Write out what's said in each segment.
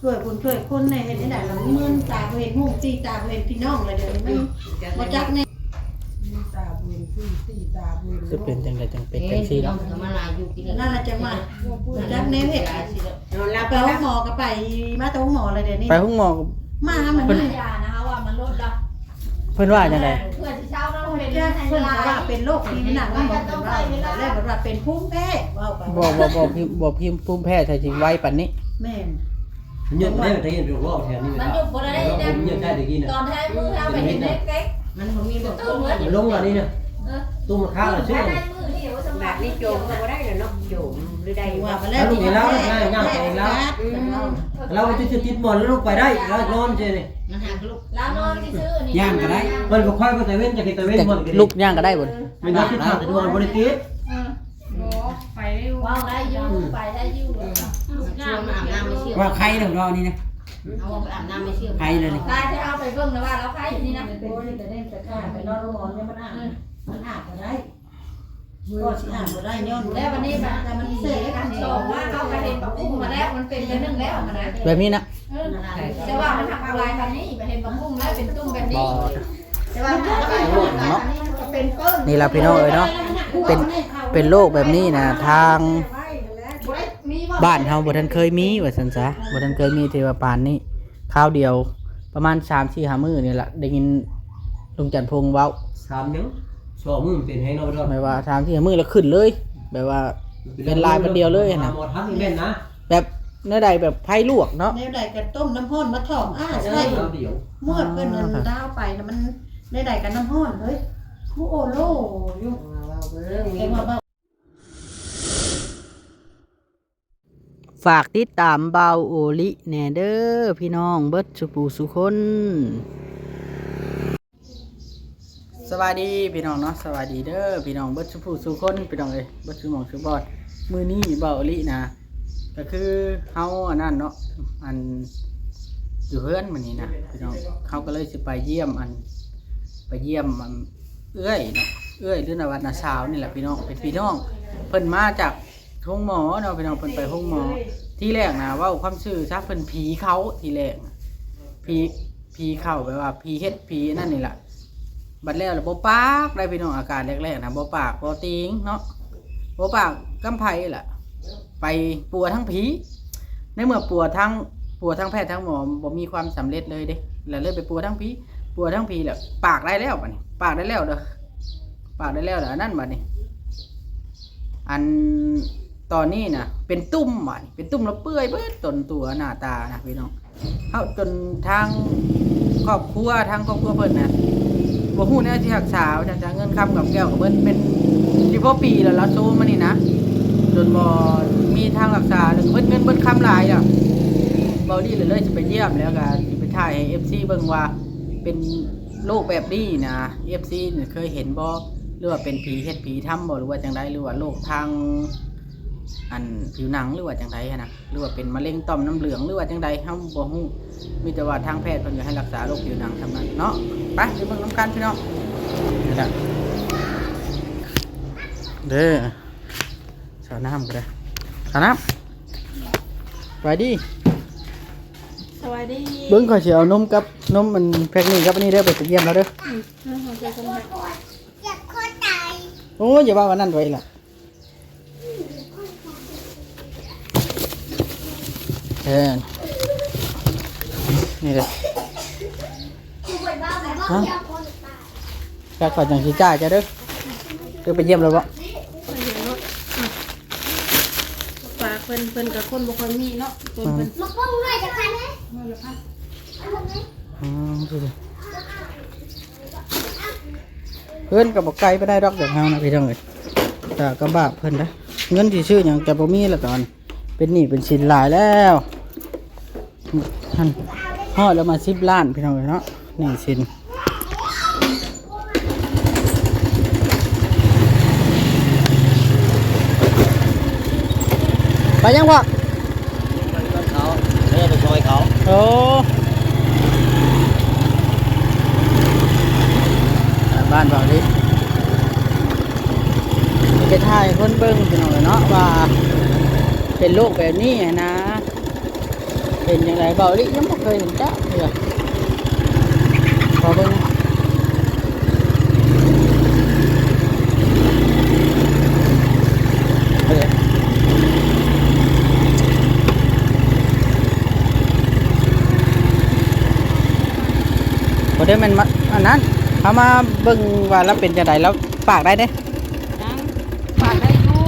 ຊ່ວຍຜູ້ຊ່ວຍຄົນແດ່ ເຮັດໃຫ້ໄດ້ລະ ມືນຕາບໍ່ເຫັນຫຸ່ງ ຕີຕາບໍ່ເຫັນພີ່ນ້ອງລະ ດຽວນີ້ມັນບໍ່ຈັກແນວ ຕາບໍ່ເຫັນຫຸ່ງ ຕີຕາບໍ່ເຫັນ ຈະເປັນຈັ່ງໃດຈັ່ງເປັນຈັ່ງຊີ້ເນາະ ມາລາຢູ່ກິນ ນັ້ນລະຈັ່ງວ່າບໍ່ຈັກແນວເຮັດ ນອນຫຼັບ ໄປໂຮງໝໍກໍໄປ ມາແຕ່ໂຮງໝໍລະ ດຽວນີ້ໄປໂຮງໝໍ ມາຫາມັນເພິ່ນ ຢານະ ເຮົາວ່າມັນລົດລະ ເພິ່ນວ່າຈັ່ງໃດ? ເພື່ອຊິເຊົາເນາະ ເພິ່ນເປັນ ເພິ່ນກໍວ່າເປັນໂລກຜິວໜັງ ມັນກໍຕ້ອງໃຊ້ເວລາ ແລ້ວກໍວ່າເປັນພູມແພ້ ເວົ້າໄປ ບໍ່ ບໍ່ ບໍ່ ບໍ່ ບໍ່ ພູມແພ້ ຖ້າຊິໄວປານນີ້ ແມ່ນ ມັນຍຸບໄດ້ ໄດ້ຍິນເປັນເວົ້າແຖວນີ້ ມັນຍຸບບໍ່ໄດ້ນະ ເຂົາຍັງໃຊ້ໄດ້ກິນນະ ຕອນທ້າຍມື້ເຮົາໄປເຫັນໃນເຟສ ມັນບໍ່ມີບໍ່ ຕຸ້ມເລີຍ ມັນລົງແລ້ວນີ້ນະ ເອີ ຕຸ້ມມັນຄ້າງແລ້ວຊື່ ບາດນີ້ໂຈມກໍບໍ່ໄດ້ແລ້ວເນາະ ໂຈມຫຼືໄດ້ ວ່າໄປແລ້ວ ລຸກໄປແລ້ວ ຍ່າງໄປເອງແລ້ວ ອືມ ລາວຊິຕິດໝອນແລ້ວລຸກໄປໄດ້ ລາວນອນຊື່ນີ້ ມັນຫາກລຸກ ລາວນອນຊື່ໆນີ້ ຍ່າງກໍໄດ້ ເພິ່ນບໍ່ຄ່ອຍໄປຕາເວັນ ຈະເຮັດຕາເວັນ ເພິ່ນກໍລຸກຍ່າງກໍໄດ້ບໍ່ ແມ່ນວ່າຄິດຫາແຕ່ວ່າບໍ່ໄດ້ຕິດ ເອີ ບໍ່ ໄປໄດ້ຢູ່ ເວົ້າໄດ້ຢູ່ ອືມ ໄປໄດ້ຢູ່ ອືມ ອາບນ້ຳ ອາບນ້ຳໄປເຊື່ອມ ວ່າໄຄແລ້ວເນາະນີ້ນະ ເອົາໄປອາບນ້ຳໄປເຊື່ອມ ໄຄແລ້ວນີ້ ລາຍທີ່ເຮົາໄປເບິ່ງນະວ່າລາວໄຄຢູ່ນີ້ນະ ໂອ້ຍ ແຕ່ເດ້ງແຕ່ຂ້າໄປນອນໂຮງໝໍຍັງມັນອາບ ອືມ ມັນອາບບໍ່ໄດ້ ກໍຊິອາບບໍ່ໄດ້ຍ້ອນ ແລ້ວບັດນີ້ບັດມັນເສຍ ສອງມາເຮົາກໍເຫັນບັກກຸ້ງມາແລ້ວ ມັນເປັນແຕ່ໜຶ່ງແລ້ວຫັ້ນນະ ແບບນີ້ນະ ເອີ ແຕ່ວ່າມັນຫັກຫຼາຍປານນີ້ ເຫັນບັກກຸ້ງແລ້ວເປັນຕຸ່ມແບບນີ້ ບໍ່ ແຕ່ວ່າມັນຫາກຫຼາຍປານນີ້ ເນາະ ເປັນຕົ້ນ ນີ້ລະພີ່ນ້ອງເອີຍເນາະ ເປັນ ເປັນໂລກແບບນີ້ນະ ທາງ ບໍ່ໄດ້ມີບໍ່ ບ້ານເຮົາບໍ່ທັນເຄີຍມີວ່າຊັ້ນຊະ ບໍ່ທັນເຄີຍມີທີ່ວ່າປານນີ້ ຄາວດຽວປະມານສາມສີ່ຫ້າມື້ນີ້ລະ ໄດ້ຍິນລຸງຈັນພົງເວົ້າ ສາມຫຍັງ ສອງມື້ມັນເປັນແຮງເນາະ ແບບວ່າສາມສີ່ຫ້າມື້ລະຂຶ້ນເລີຍ ແບບວ່າເປັນລາຍບາດດຽວເລີຍຫັ້ນນະ ໝໍທັນແມ່ນນະ ແບບແນວໃດ ແບບໄຟລວກເນາະ ແນວໃດກໍຕົ້ມນ້ຳຮ້ອນມາຖອກອ້າໃສ່ ເອີ ເມື່ອເພິ່ນນັ້ນດາວໄປນະ ມັນແນວໃດກໍນ້ຳຮ້ອນເລີຍ ຄືໂອໂລຢູ່ ເວົ້າເບິ່ງ ແຕ່ວ່າ ຝາກຕິດຕາມບ່າວໂອລິແດ່ເດີພີ່ນ້ອງເບິດສູ່ຜູ້ສູ່ຄົນ. ສະບາຍດີພີ່ນ້ອງເນາະ ສະບາຍດີເດີພີ່ນ້ອງເບິດສູ່ຜູ້ສູ່ຄົນ ພີ່ນ້ອງເອີຍ ເບິດສູ່ໝ່ອງສູ່ບ່ອນ. ມື້ນີ້ບ່າວໂອລິນະ ກໍຄືເຮົາອັນນັ້ນເນາະ ອັນ ຢູ່ເຮືອນມື້ນີ້ນະພີ່ນ້ອງ ເຮົາກໍເລີຍຊິໄປຢ້ຽມ ອັນ ໄປຢ້ຽມ ອັນ ເອື້ອຍເນາະ ເອື້ອຍ ຫຼືວ່ານ້າສາວນີ້ແຫຼະພີ່ນ້ອງ ເປັນພີ່ນ້ອງ ເພິ່ນມາຈາກ ໂຮງໝໍເນາະພີ່ນ້ອງ ເພິ່ນໄປໂຮງໝໍ ທີແລກນະ ເວົ້າຄວາມຊື່ຊະ ເພິ່ນຜີເຂົ້າ ທີແລກນະ ຜີ ຜີເຂົ້າ ແບບວ່າຜີເຮັດ ຜີອັນນັ້ນນີ້ລະ ບັດແລ້ວລະບໍ່ປາກໄດ໋ພີ່ນ້ອງ ອາການແລກໆນະ ບໍ່ປາກບໍ່ຕີງເນາະ ບໍ່ປາກກັບໃຜລະ ໄປປົວທາງຜີ ໃນເມື່ອປົວທາງ ປົວທາງແພດທາງໝໍບໍ່ມີຄວາມສຳເລັດເລີຍເດ້ ລະເລີຍໄປປົວທາງຜີ ປົວທາງຜີລະປາກໄດ້ແລ້ວ ບາດນີ້ປາກໄດ້ແລ້ວເດີ ປາກໄດ້ແລ້ວລະ ອັນນັ້ນບາດນີ້ ອັນ ຕອນນີ້ນະ ເປັນຕຸ່ມບາດນີ້ ເປັນຕຸ່ມລະເປື່ອຍເບິດຕົນຕົວໜ້າຕານະພີ່ນ້ອງ ເຮົາຈົນທາງຄອບຄົວ ທາງຄອບຄົວເພິ່ນນະ ບໍ່ຮູ້ແນວຊິຮັກສາວ່າຊັ້ນຊະ ເງິນຄຳກຳແກ້ວກໍເບິດ ເປັນຊິພໍປີແລ້ວລາວໂຊມານີ້ນະ ຈົນບໍ່ມີທາງຮັກສາ ແລ້ວກໍເບິດເງິນເບິດຄຳຫຼາຍແລ້ວ ເວົ້າດີເລີຍ ເລີຍຊິໄປຢ້ຽມ ແລ້ວກໍຊິໄປຖ່າຍໃຫ້ເອັຟຊີເບິ່ງວ່າເປັນ ໂລກແບບນີ້ນະ ເອັຟຊີ ເຄີຍເຫັນບໍ່ ຫຼືວ່າເປັນຜີເຮັດຜີທຳບໍ່ ຫຼືວ່າຈັ່ງໃດ ຫຼືວ່າໂລກທາງ ອັນ ຜິວໜັງ ຫຼືວ່າຈັ່ງໃດຫັ້ນນະ ຫຼືວ່າເປັນມະເຮັງຕ່ອມນ້ຳເຫຼືອງ ຫຼືວ່າຈັ່ງໃດ ເຮົາບໍ່ຮູ້ ມີແຕ່ວ່າທາງແພດເພິ່ນກໍໃຫ້ຮັກສາໂລກຜິວໜັງສ່ຳນັ້ນເນາະ. ໄປ ໄປເບິ່ງນຳກັນພີ່ນ້ອງ ນີ້ລະເດີ ສາວນ້ຳກໍໄດ້ ສາວນ້ຳ ສະບາຍດີ ສະບາຍດີ ເບິ່ງ ຂ້ອຍຊິເອົານົມກັບ ນົມອັນແພັກນີ້ກັບອັນນີ້ເດີ ໄປຢ້ຽມລາວເດີ ອືມ ໂອ້ຍ ຢ່າເວົ້າອັນນັ້ນໄວ້ລະ ເອີ ນີ້ເດີ ຮະ ແລ້ວຂ້ອຍຈັ່ງຊິຈ່າຍເຈົ້າເດີ ຄືໄປຢ້ຽມແລ້ວບໍ່? ຝາກເພິ່ນ ເພິ່ນກໍຄົນບໍ່ຄ່ອຍມີເນາະ ຕົນເພິ່ນ ອືມ ໝາກມ່ວງໜ້ອຍຈັກພັນເດ້ ໜ້ອຍລະພັນ ອືມ ເພິ່ນກໍບໍ່ໄກປານໃດດອກ ຈາກເຮົານະພີ່ນ້ອງເອີຍ ແຕ່ກໍບາບເພິ່ນນະ ເງິນຊິຊື້ຫຍັງກໍບໍ່ມີລະ ຕອນເປັນໜີ້ເປັນສິນຫຼາຍແລ້ວ. ຫັ້ນ ຮອດແລ້ວມາສິບລ້ານພີ່ນ້ອງເອີຍເນາະ ໜີ້ສິນ ໄປຍັງພໍ່? ເຂົາ ເອີ ໄປຊ່ອຍເຂົາ ໂອ້ ບ້ານເບົາດິ ໄປຖ່າຍໃຫ້ເພິ່ນເບິ່ງພີ່ນ້ອງເອີຍເນາະ ວ່າເປັນໂລກແບບນີ້ຫັ້ນນະ. ເປັນຈັ່ງໃດ ເບົາລິຍັງບໍ່ເຄີຍເຫັນຈັກເທື່ອ. ຂໍເບິ່ງ ບໍ່ໄດ້ແມ່ນມາ ອັນນັ້ນ ເຮົາມາເບິ່ງວ່າລາວເປັນຈັ່ງໃດ ລາວປາກໄດ້ເດ້. ຍັງ ປາກໄດ້ຢູ່.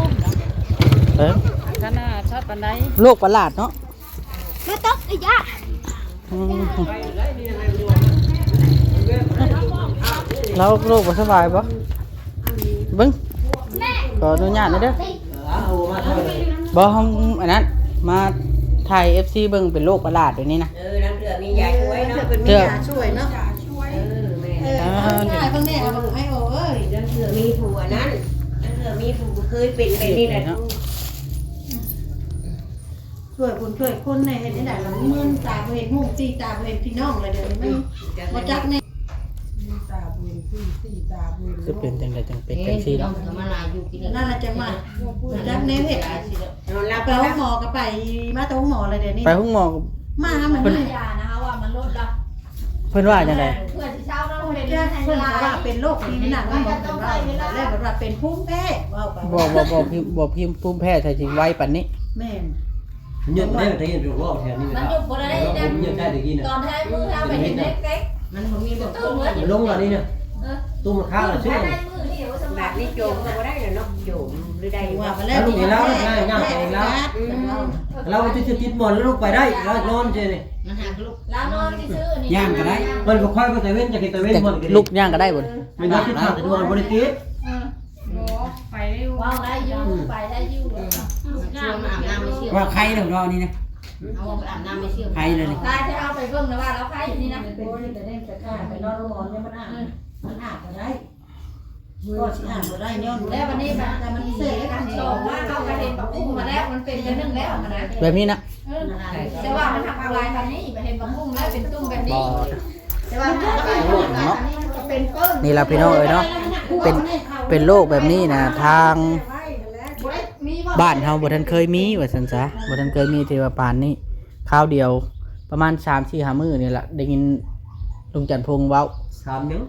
ເອີ ຂະໜາດຊັດປານໃດ ໂລກປະຫຼາດເນາະ. ມາຕົກອີກອະ ອືມ ລາວໂລກບໍ່ສະບາຍບໍ່? ເບິ່ງ ຂໍອະນຸຍາດໜ່ອຍເດີ. ບໍ່ ເຮົາ ອັນນັ້ນ ມາຖ່າຍເອັຟຊີເບິ່ງ ເປັນໂລກປະຫຼາດດຽວນີ້ນະ. ເອີ ລາງເທື່ອມີຢາຊ່ວຍເນາະ ເທື່ອເພິ່ນມີຢາຊ່ວຍເນາະ. ເອີ ແມ່ນ ເອີ ເບິ່ງແດ່ ເອົາເບິ່ງໃຫ້ໂອເອີຍ. ລາງເທື່ອມີຜູ້ອັນນັ້ນ ລາງເທື່ອມີຜູ້ເຄີຍເປັນແບບນີ້ແຫຼະ. ຊ່ວຍຄົນ ຊ່ວຍຄົນແດ່ ເຮັດຈັ່ງໃດລະ ມືນຕາບໍ່ເຫັນຫູ ສີຕາບໍ່ເຫັນພີ່ນ້ອງລະ ດຽວນີ້ມັນບໍ່ຈັກແນ່ ຕາບໍ່ເຫັນຫູ ສີຕາບໍ່ເຫັນ ຄືເປັນຈັ່ງໃດຈັ່ງເປັນຈັ່ງຊີ້ເນາະ. ນັ້ນລະຈັ່ງວ່າ ບໍ່ຈັກແນວເຮັດ ໄປໂຮງໝໍກໍໄປ ມາແຕ່ໂຮງໝໍລະ ດຽວນີ້ໄປໂຮງໝໍ ມາຫາມັນ ເພິ່ນ ຢານະ ເຮົາວ່າມັນລົດລະ. ເພິ່ນວ່າຈັ່ງໃດ? ເພື່ອຊິເຊົາເນາະ ເພິ່ນວ່າເປັນໂລກທີ່ໜັກ ເພິ່ນບອກເພິ່ນວ່າ ແລ້ວເພິ່ນວ່າເປັນພູມແພ້ ເວົ້າໄປ ບໍ່ ບໍ່ ບໍ່ ບໍ່ພູມແພ້ ໃສ່ຊິໄວປານນີ້. ແມ່ນ ມັນຍົກໄດ້ ໄດ້ຍິນເວົ້າແຖວນີ້ ມັນຍົກບໍ່ໄດ້ ມັນຍົກໄດ້ຕະກີ້ນະ ຕອນທ້າຍມື້ເຮົາໄປເຫັນໃນເຟສ ມັນບໍ່ມີບໍ່ ມັນລົງແລ້ວນີ້ນະ. ເອີ ຕຸ້ມມັນຄ້າງແລ້ວຊື່ ບາດນີ້ໂຈມກໍບໍ່ໄດ້ແລ້ວເນາະ ໂຈມຫຼືໄດ້ຢູ່ ວ່າໄປແລ້ວ ລຸກເອງແລ້ວ ຍ່າງໄປເອງແລ້ວ ອືມ ລາວຈະຕິດໝອນແລ້ວລຸກໄປໄດ້ ລາວນອນຊື່ນີ້ ມັນຫາກລຸກ ລາວນອນຊື່ໆ ນີ້ ຍ່າງກໍໄດ້ ມັນບໍ່ຄ່ອຍໄປຕາເວັນ ຈະເຮັດຕາເວັນບໍ່ ລຸກຍ່າງກໍໄດ້ບໍ່? ແມ່ນວ່າຕິດຂາແຕ່ນອນບໍ່ໄດ້ຕິດ ເອີ ບໍ່ ໄປໄດ້ຢູ່ ເວົ້າໄດ້ຢູ່ ອືມ ໄປໄດ້ຢູ່ ອືມ ຊວນມາອາບນ້ຳໃຫ້ເຊື່ອ ວ່າໄຄເດີເນາະນີ້ນະ ເອົາໄປອາບນ້ຳໃຫ້ເຊື່ອ ໄຄເລີຍນີ້ ຕາຍ ຈະເອົາໄປເບິ່ງນະວ່າລາວໄຄຢູ່ນີ້ນະ ເປັນທີ່ກະເດັນກະຂາໄປນອນໂຮງໝໍ ມັນອາບ ມັນອາບບໍ່ໄດ້ ກໍຊິອາບບໍ່ໄດ້ຍ້ອນ ແລ້ວບັດນີ້ບັດ ແຕ່ມັນເສຍກັນ ສອງວ່າເຮົາກະເຫັນບັກກຸ້ງມາແລ້ວ ມັນເປັນອັນໜຶ່ງແລ້ວຫັ້ນນະ ແບບນີ້ນະ ເອີ ແຕ່ວ່າມັນຫັກຫຼາຍປານນີ້ ເຫັນບັກກຸ້ງແລ້ວເປັນຕຸ່ມແບບນີ້ ແຕ່ວ່າມັນກະເປັນ ເນາະ ເປັນເປີ້ນ ນີ້ລະພີ່ນ້ອງເອີຍເນາະ ເປັນ ເປັນໂລກແບບນີ້ນະ ທາງ ບໍ່ໄດ້ມີ ບ້ານເຮົາບໍ່ທັນເຄີຍມີວ່າຊັ້ນຊະ ບໍ່ທັນເຄີຍມີທີ່ວ່າປານນີ້ ຄາວດຽວປະມານສາມສີ່ຫ້າມື້ນີ້ລະ ໄດ້ຍິນລຸງຈັນພົງເວົ້າ ສາມຫຍັງ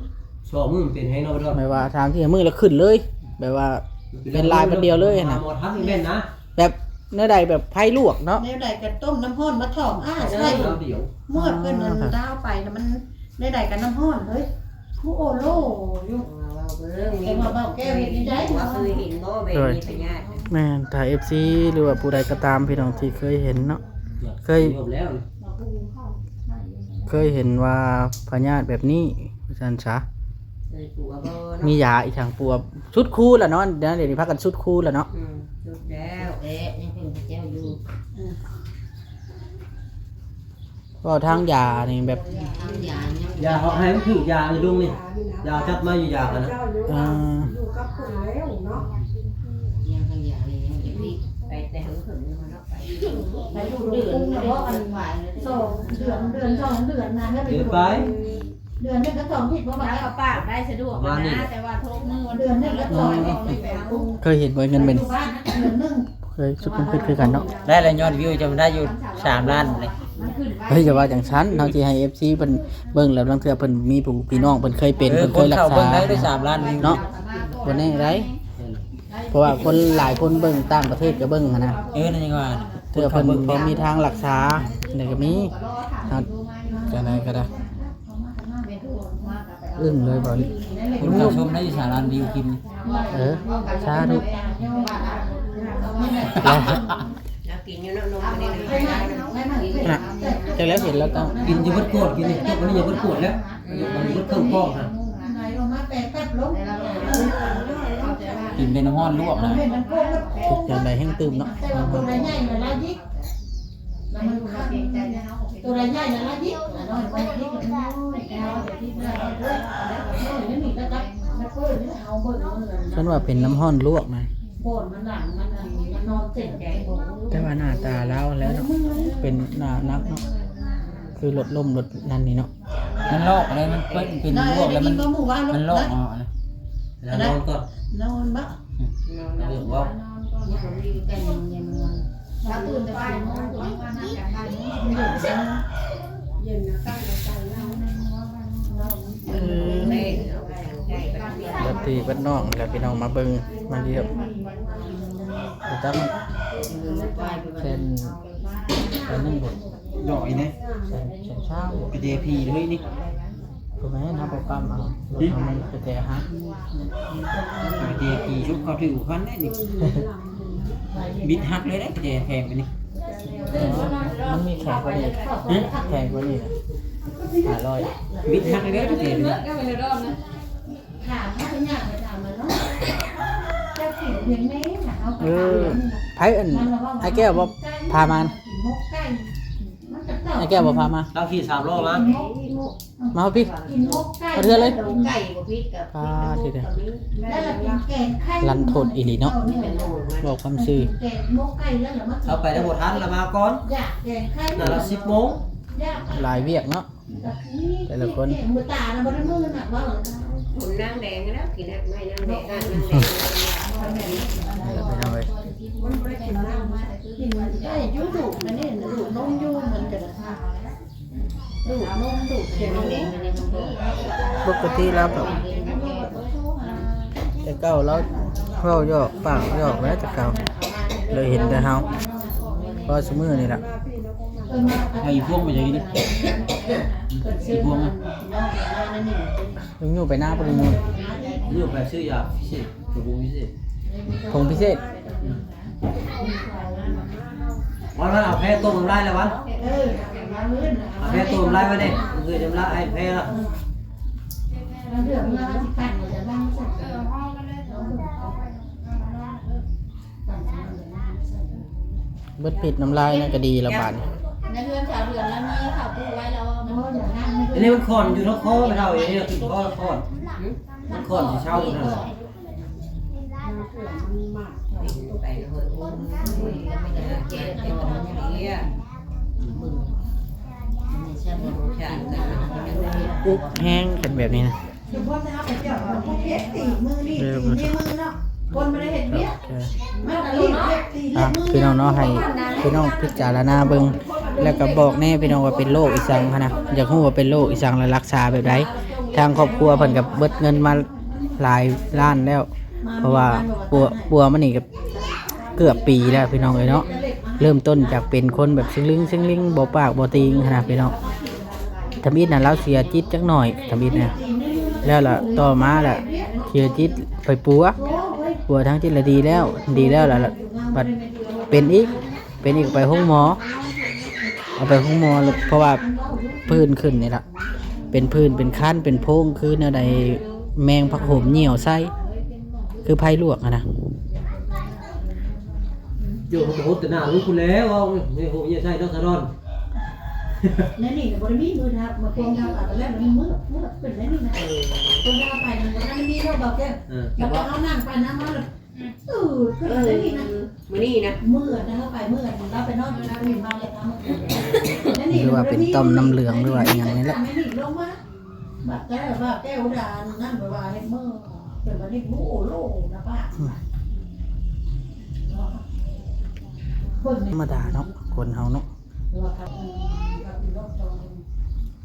ສອງມື້ມັນເປັນແຮງເນາະ ແບບວ່າສາມສີ່ຫ້າມື້ລະຂຶ້ນເລີຍ ແບບວ່າເປັນລາຍບາດດຽວເລີຍຫັ້ນນະ ໝໍທັກນີ້ແມ່ນນະ ແບບແນວໃດ ແບບໄຟລວກເນາະ ແນວໃດກະຕົ້ມນ້ຳຮ້ອນມາຖອມອ້າໃສ່ ເອີ ເມື່ອເພິ່ນນັ້ນດາວໄປນະ ມັນແນວໃດກະນ້ຳຮ້ອນເລີຍ ຄືໂອໂລຢູ່ ເວົ້າເບິ່ງ ແຕ່ວ່າເບົາແກ້ວເຮັດຈັ່ງໃດ ວ່າເຄີຍເຫັນບໍ່ແບບມີພະຍາດ ແມ່ນ ຖ້າເອັຟຊີ ຫຼືວ່າຜູ້ໃດກໍຕາມພີ່ນ້ອງທີ່ເຄີຍເຫັນເນາະ ເຄີຍ ເຄີຍເຫັນວ່າພະຍາດແບບນີ້ວ່າຊັ້ນຊະ ເຄີຍປົວບໍ່ເນາະ ມີຢາອີກທາງປົວ ສຸດຄູລະເນາະ ດຽວນີ້ພາກັນສຸດຄູລະເນາະ ອືມ ສຸດແລ້ວ ແຕ່ຍັງເປັນພະເຈົ້າຢູ່ ເວົ້າທາງຢານີ້ແບບ ຢາເຂົາໃຫ້ມັນຖືກຢານີ້ລຸງນີ້ ຢາຈັດມາຢູ່ຢາຫັ້ນນະ ອ່າ ຢູ່ກັບເພິ່ນແລ້ວເນາະ ຍັງທາງຢານີ້ຍັງອີກ ໄປແຕ່ເຫິງໆ ໄປຢູ່ເດືອນ ເດືອນ ສອງເດືອນ ເດືອນສອງເດືອນນະ ເດືອນປາຍ ເດືອນໜຶ່ງກະສອງທິດບໍ່ວ່າ ເອົາປາກໄດ້ສະດວກນະ ແຕ່ວ່າທຸກມື້ວັນ ເດືອນໜຶ່ງກະສອງທິດ ເຄີຍເຫັນບໍ່ ເງິນເປັນ ເດືອນໜຶ່ງ ເຄີຍ ຊຸມເພິ່ນຄືກັນເນາະ ໄດ້ລະຍອດວິວຈະໄດ້ຢູ່ສາມລ້ານເລີຍ ເຮີ້ຍ ຢ່າວ່າຈັ່ງຊັ້ນ ເຮົາຊິໃຫ້ເອັຟຊີເພິ່ນເບິ່ງແລ້ວ ລາງເທື່ອເພິ່ນມີຜູ້ພີ່ນ້ອງເພິ່ນເຄີຍເປັນ ເອີ ເພິ່ນເຄີຍລັກສາ ເບິ່ງໄດ້ສາມລ້ານວິວເນາະ ບໍ່ແນ່ໃດ ເພາະວ່າຄົນຫຼາຍຄົນເບິ່ງ ຕ່າງປະເທດກະເບິ່ງຫັ້ນນະ ເອີ ນັ້ນຍັງວ່າ ເທື່ອເພິ່ນມີທາງລັກສາ ນີ້ກະມີ ເຮົາຈັ່ງໃດກະໄດ້ ອຶ້ງເລີຍ ເບົາລິ ຄົນເຂົ້າຊົມໄດ້ຢູ່ສາມລ້ານວິວກິນ ເອີ ສາທຸ ລາວກິນຢູ່ເນາະ ນົມອັນນີ້ນະ ນະ ຈັກແລ້ວເຫັນແລ້ວຕ້ອງກິນຢູ່ເບິດຂວດ ກິນນີ້ຈົບອັນນີ້ຢ່າເບິດຂວດແລ້ວ ຢູ່ເບິດເຄິ່ງກ້ອງຫັ້ນ ກິນເປັນນ້ຳຮ້ອນລວກນະ ຈັ່ງໃດແຮ່ງຕື່ມເນາະ ແຕ່ວ່າໂຕໃຫຍ່ນະລາວຍິກ ລະມັນຂາດ ໂຕໃດໃຫຍ່ນະລະດິບ ອັນນ້ອຍມັນດິບ ມັນນ້ອຍ ແຕ່ວ່າເປັນນ້ຳຮ້ອນລວກນະ ແຕ່ວ່າໜ້າຕາລາວແລ້ວເນາະ ເປັນໜ້າໜັກເນາະ ຄືລົດລົ້ມລົດນັ້ນນີ້ເນາະ ມັນລອກແລ້ວ ມັນເປັນລວກແລ້ວ ມັນ ມັນລອກເນາະ ນອນກ່ອນ ນອນບໍ່ ອືມ ນອນ ນອນ ນອນ ນອນ ນອນ ນອນ ນອນ ນອນ ນອນ ນອນ ນອນ ນອນ ນອນ ນອນ ນອນ ນອນ ລາວຕື່ນແຕ່ບ່າຍໂມງ ຕື່ນມານັດກັນບ່າຍໂມງ ເອີ ເບິດພີ່ເບິດນ້ອງແລ້ວ ພີ່ນ້ອງມາເບິ່ງມາລຽບ ໄປຕຳແຜ່ນ ແຜ່ນໜຶ່ງພຸ້ນ ດອກອີແນະ ແຜ່ນຊາວ ໄປເຈພີເລີຍນີ້. ບໍ່ແມ່ນ ເຮົາບໍ່ປ້ຳເອົາ ລົດເຮົາມັນກະແຈຫັກ ເຈພີຊຸກເຂົາຖືກພັນໄດ້ນີ້ ບິດຫັກເລີຍເດ້ ກະແຈແຂງໄປນີ້ ມັນມີແຂງກວ່ານີ້ ຫຶ? ແຂງກວ່ານີ້ນະ ຫ້າຮ້ອຍ ບິດຫັກເລີຍເດ້ ກະແຈ ຖາມເຂົາ ຍ່າງໄປຖາມມັນເນາະ ເຈົ້າກິນພຽງແມ່ນະ ເຮົາກະ ເອີ ຖາມມັນ ໃຜອັນ ອ້າຍແກ້ວບໍ່ພາມາ ກິນໝົກໄກ່ ອ້າຍແກ້ວບໍ່ພາມາ ລາວຂີ່ສາມລໍ້ມາ ມາພີ້ ມາເຮືອນເລີຍ ໄກ່ບໍ່ຜິດກະ ອ່າ ທີ່ເດີ ລັນທົດອີ່ຫຼີເນາະ ເວົ້າຄວາມຊື່ ເຮົາໄປໄດ້ບໍ່ທັນ ລະມາກ່ອນ ນັ້ນລະສິບໂມງ ຫຼາຍວຽກເນາະ ແຕ່ລະຄົນ ຄົນນາງແດງແລ້ວ ກິນໄມ້ນາງແດງ ຮ້ານນາງແດງ ນີ້ລະພີ່ນ້ອງເອີຍ ກິນໄດ້ຢູ່ ດູດ ອັນນີ້ດູດນົມຢູ່ ມັນກະ ດູດນົມດູດຂຽວນີ້ ປົກກະຕິລາວກະ ແຕ່ເກົ່າລາວເວົ້າຫຍອກປາກຫຍອກແຫຼະ ແຕ່ເກົ່າ ເລີຍເຫັນແຕ່ເຮົາ ພໍຊຸມື້ນີ້ລະ ເອົາອີພວງໄປໃສນີ້ ອີພວງ ລຸງຢູ່ໄປນາບໍ່ລຸງຢູ່ ຢູ່ໄປຊື້ຢາພິເສດ ຜົງພິເສດ ຜົງພິເສດ ວັນ ວັນ ເອົາແພ້ຕົ້ມນ້ຳລາຍແລ້ວວັນ ເອົາແພ້ຕົ້ມນ້ຳລາຍມາເດ້ ເອີ ນ້ຳລາຍໃຫ້ແພ້ລະ ເບິດພິດນ້ຳລາຍນັ້ນກະດີລະບາດນີ້ ໃນເຮືອນຊາວເດືອນລະມີເຂົາປູກໄວ້ລະ ອັນນີ້ມັນຂອນຢູ່ນະຄອນ ແມ່ເຖົ້າ ອັນນີ້ນະ ຂຶ້ນຄອນ ມັນຂອນຊິເຊົານັ້ນລະ ອຸກແຮງກັນແບບນີ້ນະ ເອີ ພີ່ນ້ອງເນາະ ໃຫ້ພີ່ນ້ອງພິຈາລະນາເບິ່ງ ແລ້ວກະບອກແນ່ພີ່ນ້ອງວ່າເປັນໂລກອີ່ສັງຫັ້ນນະ ຢາກຮູ້ວ່າເປັນໂລກອີ່ສັງ ແລະ ລັກສາແບບໃດ ທາງຄອບຄົວເພິ່ນກະເບິດເງິນມາ ຫຼາຍລ້ານແລ້ວ ເພາະວ່າປົວ ປົວມານີ້ກະເກືອບປີແລ້ວພີ່ນ້ອງເອີຍເນາະ ເລີ່ມຕົ້ນຈາກເປັນຄົນແບບຊຶງລິງຊຶງລິງ ບໍ່ປາກບໍ່ຕີງຫັ້ນນະພີ່ນ້ອງ ທຳອິດນະລາວເສຍຈິດຈັກໜ້ອຍ ທຳອິດນະ ແລ້ວລະຕໍ່ມາລະເສຍຈິດໄປປົວ ປົວທາງຈິດລະດີແລ້ວ ດີແລ້ວລະ ລະບັດເປັນອີກ ເປັນອີກໄປໂຮງໝໍ ເອົາໄປໂຮງໝໍ ເພາະວ່າຜື່ນຂຶ້ນນີ້ລະ ເປັນຜື່ນເປັນຄັນເປັນໂພງ ຄືແນວໃດ ແມງຜັກໂຫມຍ່ຽວໃສ່ ຄືໄຟລວກຫັ້ນນະ ໂຍມ ໂຫດແຕ່ໜ້າລູກພຸ້ນແຫຼະ ເວົ້າ ແມງໂຫມຍ່ຽວໃສ່ເນາະ ສະດອນ ໃນນີ້ກະບໍ່ໄດ້ມີມືທາບມາພວງທາບ ແລ້ວມັນມື ມືເປັນແນວນີ້ນະ ເອີ ຄົນທາບໄປມັນບໍ່ທັນໄດ້ມີໂລກດອກແກ້ວ ເອີ ແລ້ວກໍເຮົານັ່ງໄປນັ່ງມາ ອືມ ຄືມື້ນີ້ນະ ມື້ນີ້ນະ ມື້ນະ ເຮົາໄປມື້ນະ ລາວໄປນອນຢູ່ນະ ມື້ມາເລີຍ ຫຼືວ່າເປັນຕ່ອມນ້ຳເຫຼືອງ ຫຼືວ່າອີ່ຫຍັງນີ້ແຫຼະ ແມ່ນນີ້ລົງມາ ບາດແກ້ວ ບາດແກ້ວດານັ້ນ ແບບວ່າເຮັດມື້ ເປັນບາດນີ້ ໂອ້ໂຫຼນະປ້າ ອືມ ທຳມະດາເນາະ ຄົນເຮົາເນາະ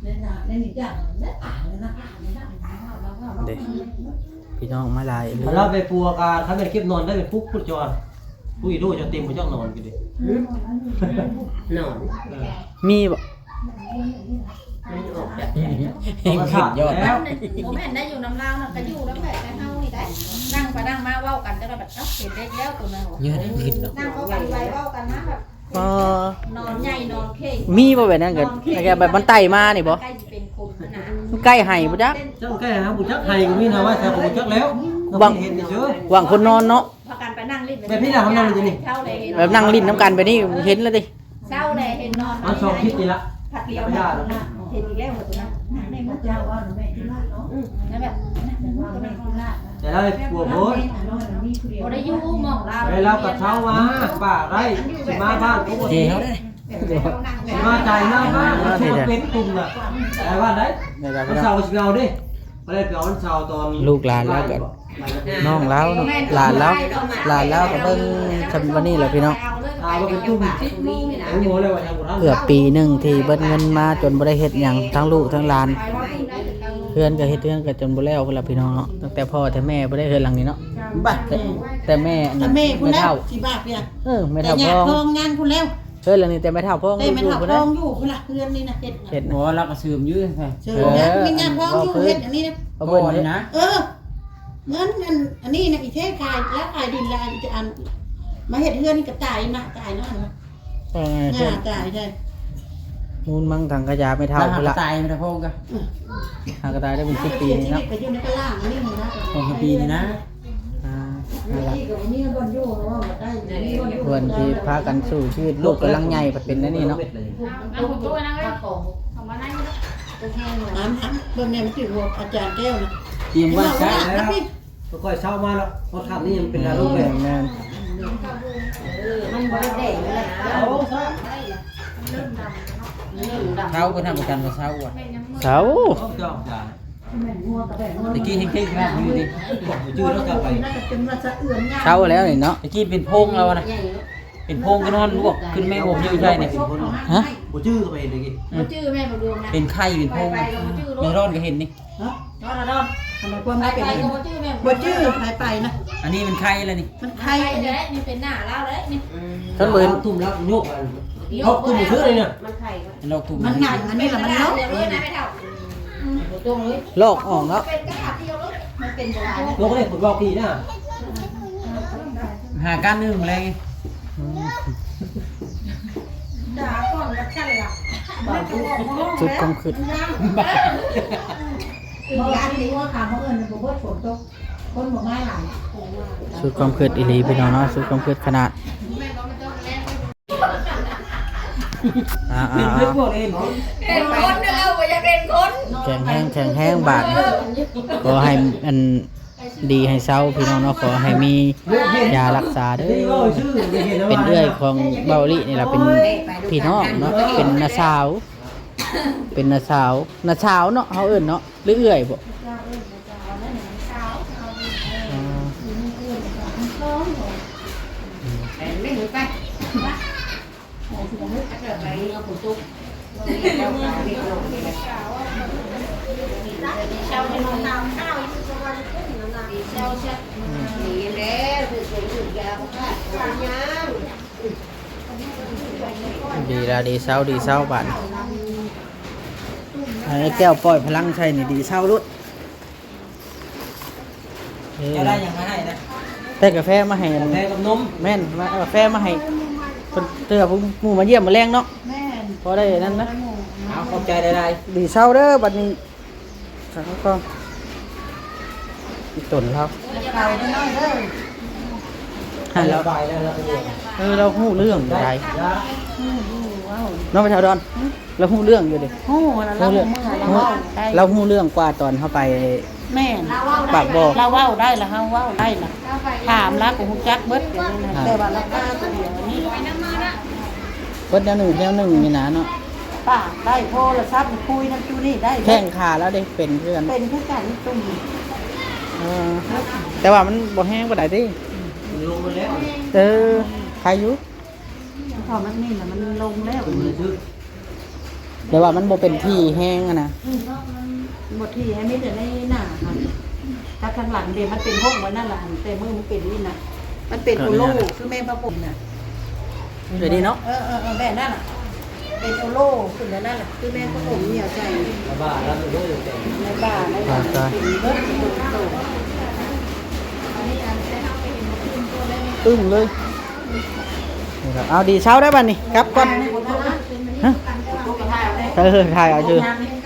ເດ້ ພີ່ນ້ອງມາຫຼາຍເລີຍ ລາວໄປປົວກະ ຄັນແມ່ນເກັບນອນໄດ້ເປັນປຸກພຸ້ນ ຈອນ ປຸກອີໂດຈະເຕັມພຸ້ນ ຈັກນອນກະດີ ນອນ ເອີ ມີບໍ່ ມັນອອກຈາກໃຈ ເຫັນຂຶ້ນຍອດ ບໍ່ແມ່ນໄດ້ຢູ່ນຳລາວນະ ກະຢູ່ນຳແບບແຕ່ເຮົານີ້ໄດ໋ ນັ່ງໄປນັ່ງມາເວົ້າກັນ ແຕ່ລະບັດ ເອົ້າ ເຫັນເດັກແລ້ວໂຕນັ້ນ ຍອດຂຶ້ນເນາະ ນັ່ງເວົ້າກັນໄປເວົ້າກັນມາແບບ ອໍ ນອນໃຫຍ່ນອນເຄັ່ງ ມີບໍ່ແບບນັ້ນກະ ນອນເຄັ່ງ ແບບມັນໄຕ່ມານີ້ບໍ່ ໃກ້ຊິເປັນຄົນຫັ້ນນະ ມັນໃກ້ໄຫ້ບໍ່ຈັກ ຈັກໃກ້ໄຫ້ບໍ່ຈັກ ໄຫ້ກະມີນະ ວ່າແຕ່ບໍ່ຈັກແລ້ວ ຫວ່າງ ເຫັນເຊີ ຫວ່າງຄົນນອນເນາະ ພາກັນໄປນັ່ງຫຼິ້ນ ແບບນີ້ລະ ເຮົານັ່ງຢູ່ນີ້ ແບບນັ່ງຫຼິ້ນນຳກັນແບບນີ້ ເຫັນລະຕິ ເຊົ້າແລະເຫັນນອນ ມັນສອງທິດນີ້ລະ ພັດລຽວ ເຫັນອີກແລ້ວ ໃນມື້ເຈົ້າ ອືມ ແລ້ວແບບ ແຕ່ລາວຜົວໂພດ ບໍ່ໄດ້ຢູ່ໝ່ອງລາວ ແລ້ວລາວກະເຊົາມາ ປາກໄດ້ ຊິມາບ້ານປົກກະຕິ ຊິມາຈ່າຍເງິນມາ ຊິມາເປັນກຸ່ມນະ ໄປບ້ານໄດ້ ວັນເສົາຊິເອົາເດ້ ບໍ່ໄດ້ໄປເອົາວັນເສົາຕອນ ລູກຫຼານລາວກະ ນ້ອງລາວເນາະ ຫຼານລາວ ຫຼານລາວກໍເບິ່ງຊ່ຳປານນີ້ແຫຼະພີ່ນ້ອງ. ເກືອບປີໜຶ່ງທີ່ເບິດເງິນມາຈົນບໍ່ໄດ້ເຮັດຫຍັງ ທັງລູກທັງຫຼານ. ເຮືອນກໍເຮັດເຮືອນກໍຈົນບໍ່ແລ້ວພຸ້ນລະພີ່ນ້ອງເນາະ. ຕັ້ງແຕ່ພໍ່ແຕ່ແມ່ບໍ່ໄດ້ເຮືອນຫຼັງນີ້ເນາະ. ແຕ່ ແຕ່ແມ່ ແຕ່ແມ່ພຸ້ນແຫຼະ ແມ່ເຖົ້າ ຊິບາດເດ. ເອີ ແມ່ເຖົ້າ ແຕ່ຍາກ ພໍ ພ້ອງຍັງພຸ້ນແລ້ວ. ເຮືອນຫຼັງນີ້ແຕ່ແມ່ເຖົ້າພ້ອງ ແຕ່ແມ່ເຖົ້າ ຢູ່ພຸ້ນນະ ພ້ອງຢູ່ພຸ້ນລະ ເຮືອນນີ້ນະ ເຮັດ ເຮັດນະ. ບໍ່ ລາວກໍຊຶມຢູ່ ເຊີນ ເອີ ຍັງ ຍັງພ້ອງຢູ່ ເຮັດອັນນີ້ນະ. ເອີ ເງິນອັນ ອັນນີ້ນະ ອີແທ້ຂາຍ ລາວຂາຍດິນ ລາວຈະອັນ ມາເຮັດເຮືອນນີ້ກໍຕາຍນະ ຕາຍນະ ເອີ ຕາຍແທ້. ມູນມັງຖັງຂະຫຍາແມ່ເຖົ້າພຸ້ນລະ ຕາຍແມ່ເຖົ້າພ້ອງກໍ ຫາກໍຕາຍໄດ້ເປັນສິບປີນີ້ເນາະ ຢູ່ໃນກະລາງນີ້ນະ ສອງສາມປີນີ້ນະ. ອ່າ ນັ້ນລະ ເພິ່ນຊິພາກັນສູ້ຊີວິດ ລູກກຳລັງໃຫຍ່ ພັດເປັນແນວນີ້ເນາະ. ເອົາ ເອົາ ເອົາ ເອົາ ເບິ່ງແນ່ມັນຖືກຫົວອາຈານແກ້ວນະ ຕຽມໄວ້ໃຊ້ແລ້ວ ຂ້ອຍເຊົາມາແລ້ວ ເພາະຖ້ຳນີ້ມັນເປັນລາລູກແບບ ແມ່ນ ມັນບໍ່ໄດ້ແດງແລ້ວ ເຊົາ ເຊົາ ເຊົາ ເພິ່ນຮັບປະກັນວ່າເຊົາ ເຊົາ. ຕະກີ້ເຮັງໆ ຢູ່ນີ້ ບໍ່ຈື່ແລ້ວ ເຊົາແລ້ວນີ້ເນາະ. ຕະກີ້ເປັນໂພງແລ້ວນະ ເປັນໂພງກໍນອນລວກຂຶ້ນແມ່ໂອມຢູ່ໃສ່ນີ້. ຮະ ບໍ່ຈື່ເຂົ້າໄປເຫັນຕະກີ້ ບໍ່ຈື່ແມ່ບໍ່ດວງນະ ເປັນໄຂ້ເປັນໂພງ ແມ່ຮ້ອນກໍເຫັນນີ້. ຮະ ນ້ອງລະດອນ ອັນນັ້ນຄວາມ ໄປ ໄປ ເປັນ ກໍບໍ່ຈື່ແມ່ ບໍ່ຈື່ ໄປ ໄປນະ ອັນນີ້ມັນໄຂ້ແລ້ວນີ້ ມັນໄຂ້ ໄປແລ້ວນີ້ ເປັນໜ້າລາວແລ້ວນີ້. ຄັນບໍ່ເຫັນ ລອກທຸ່ມລອກໂຍກ ລອກທຸ່ມຊື່ນີ້ນະ ມັນໄຂ້ ລອກທຸ່ມ ມັນຫຍັງ ອັນນີ້ລະມັນລອກ ລອກອອກເນາະ ມັນເປັນບໍ່ໄດ້ ລອກນີ້ ລອກດີນະ ຫາການອື່ນມາແລງ. ສຸດຄວາມຄິດ ສຸດຄວາມຄິດອີ່ຫຼີພີ່ນ້ອງເນາະ ສຸດຄວາມຄິດຂະໜາດ. ອ່າໆ ເຫັນຄົນເດີ ບໍ່ຢາກເຫັນຄົນ ແຂງແຮງ ແຂງແຮງບາດນີ້ ຂໍໃຫ້ອັນ ດີໃຫ້ເຊົາພີ່ນ້ອງເນາະ ຂໍໃຫ້ມີຢາລັກສາເດີ. ເປັນເອື້ອຍຂອງເບົາອີ່ຫຼີນີ້ລະ ເປັນພີ່ນ້ອງເນາະ ເປັນນ້າສາວ ເປັນນ້າສາວ ນ້າສາວເນາະ ເຮົາເອີ້ນເນາະ ຫຼືເອື້ອຍບໍ? ດີລະ ດີເຊົາ ດີເຊົາບາດນີ້ ໃຫ້ແກ້ວປ່ອຍພະລັງໃສ່ນີ້ ດີເຊົາໂລດ. ເຈົ້າໄດ້ຫຍັງມາໃຫ້ນະ? ແຕ່ກາແຟມາໃຫ້ ກາແຟກັບນົມ ແມ່ນ ມາ ເອົາກາແຟມາໃຫ້ເພິ່ນ ເທື່ອຜູ້ໝູ່ມາຢ້ຽມມື້ແລງເນາະ ແມ່ນ ພໍໄດ້ນັ້ນນະ ເອົາ ຂອບໃຈຫຼາຍໆ ດີເຊົາເດີບັດນີ້ ຂ້າວກ່ອງອີ່ຕົນລາວ ເອົາໄປເດີ ໃຫ້ລາວ ເອີ ລາວຮູ້ເລື່ອງໄດ໋ ເນາະ ແມ່ເຖົ້າດອນ. ລາວຮູ້ເລື່ອງຢູ່ເດ ຮູ້ລະ ລາວຮູ້ເລື່ອງ ລາວຮູ້ເລື່ອງກວ່າຕອນເຮົາໄປ ແມ່ນ ປາກບໍ່ ລາວເວົ້າໄດ້ລະ ເຮົາເວົ້າໄດ້ລະ ຖາມລາວກໍຮູ້ຈັກເບິດ ແຕ່ວ່າລາວກ້າຕົວດຽວນີ້ ເບິດແນວໜຶ່ງແນວໜຶ່ງນີ້ນະເນາະ ປາກໄດ້ ໂທລະສັບຄຸຍນຳຈຸນີ້ໄດ້ ແຂ້ງຂາລາວເດ ເປັນຄືກັນ ເປັນຄືກັນຕຸ່ມ ເອີ ແຕ່ວ່າມັນບໍ່ແຮງປານໃດຕິ ເອີ ໄຄຢູ່. ເພາະມັນນີ້ນະ ມັນລົງແລ້ວ ແຕ່ວ່າມັນບໍ່ເປັນທີ່ແຮງຫັ້ນນະ ອືມ ບໍ່ທີ່ແຮງ ມີແຕ່ໃນໜ້າຫັ້ນ ຖ້າທາງຫຼັງເດ ມັນເປັນຫົກໄວ້ນັ້ນລະ ແຕ່ມື້ມັນເປັນນີ້ນະ ມັນເປັນໂອໂລ ຄືແມງປະກົງນະ ແບບນີ້ເນາະ ເອີໆໆ ແບບນັ້ນລະ ເປັນໂອໂລຂຶ້ນແບບນັ້ນລະ ຄືແມງປະກົງໜຽວໃຈ ໃນບ້ານລະ ໃນບ້ານ ໃນບ້ານ ເປັນເບິດ ອຶ້ງເລີຍ. ນີ້ລະ ເອົາ ດີເຊົາໄດ໋ບັດນີ້ ກັບກ່ອນ ຮະ ເອີ ຖ່າຍເອົາຢູ່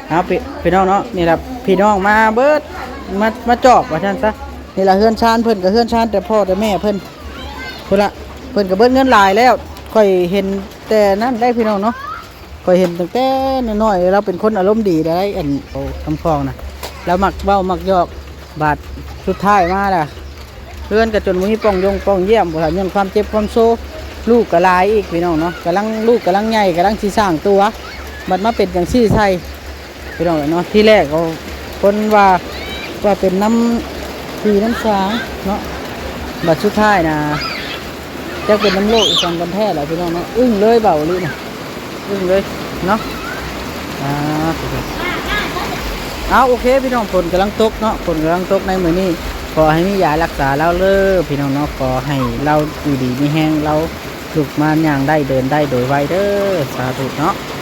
ເອົາ ພີ່ ພີ່ນ້ອງເນາະ ນີ້ລະ ພີ່ນ້ອງມາເບິດ ມາ ມາຈອບວ່າຊັ້ນຊະ ນີ້ລະ ເຮືອນຊານເພິ່ນ ກໍເຮືອນຊານແຕ່ພໍ່ແຕ່ແມ່ເພິ່ນ ພຸ້ນລະ ເພິ່ນກໍເບິດເງິນຫຼາຍແລ້ວ ຂ້ອຍເຫັນແຕ່ນັ້ນໄດ໋ພີ່ນ້ອງເນາະ ຂ້ອຍເຫັນຕັ້ງແຕ່ນ້ອຍໆ ລາວເປັນຄົນອາລົມດີໄດ໋ ອັນ ໂອ້ ຄຳຟອງນະ ລາວມັກເວົ້າມັກຫຍອກ ບາດສຸດທ້າຍມາລະ ເຮືອນກໍຈົນບໍ່ມີປ່ອງຢົງປ່ອງຢ້ຽມ ບໍ່ທັນຍ້ອນຄວາມເຈັບຄວາມໂຊ ລູກກໍຫຼາຍອີກພີ່ນ້ອງເນາະ ກຳລັງ ລູກກຳລັງໃຫຍ່ ກຳລັງຊິສ້າງຕົວ ບັດມາເປັນຈັ່ງຊີ້ໃສ່ພີ່ນ້ອງເນາະ. ທີແລກກໍຄົນວ່າ ວ່າເປັນນຳ ປີນ້ຳຊາງເນາະ ບັດສຸດທ້າຍນະ ຈັກເປັນນ້ຳໂລກອີ່ຫຍັງກັນແທ້ລະພີ່ນ້ອງເນາະ. ອຶ້ງເລີຍ ເວົ້າອີ່ຫຼີນະ ອຶ້ງເລີຍເນາະ. ອ່າ ເອົາ ໂອເຄພີ່ນ້ອງ ຝົນກຳລັງຕົກເນາະ ຝົນກຳລັງຕົກໃນມື້ນີ້. ຂໍໃຫ້ມີຢາຮັກສາລາວເດີພີ່ນ້ອງເນາະ ຂໍໃຫ້ລາວຢູ່ດີມີແຮງ ລາວລຸກມາຍ່າງໄດ້ເດີນໄດ້ໂດຍໄວເດີ ສາທຸເນາະ.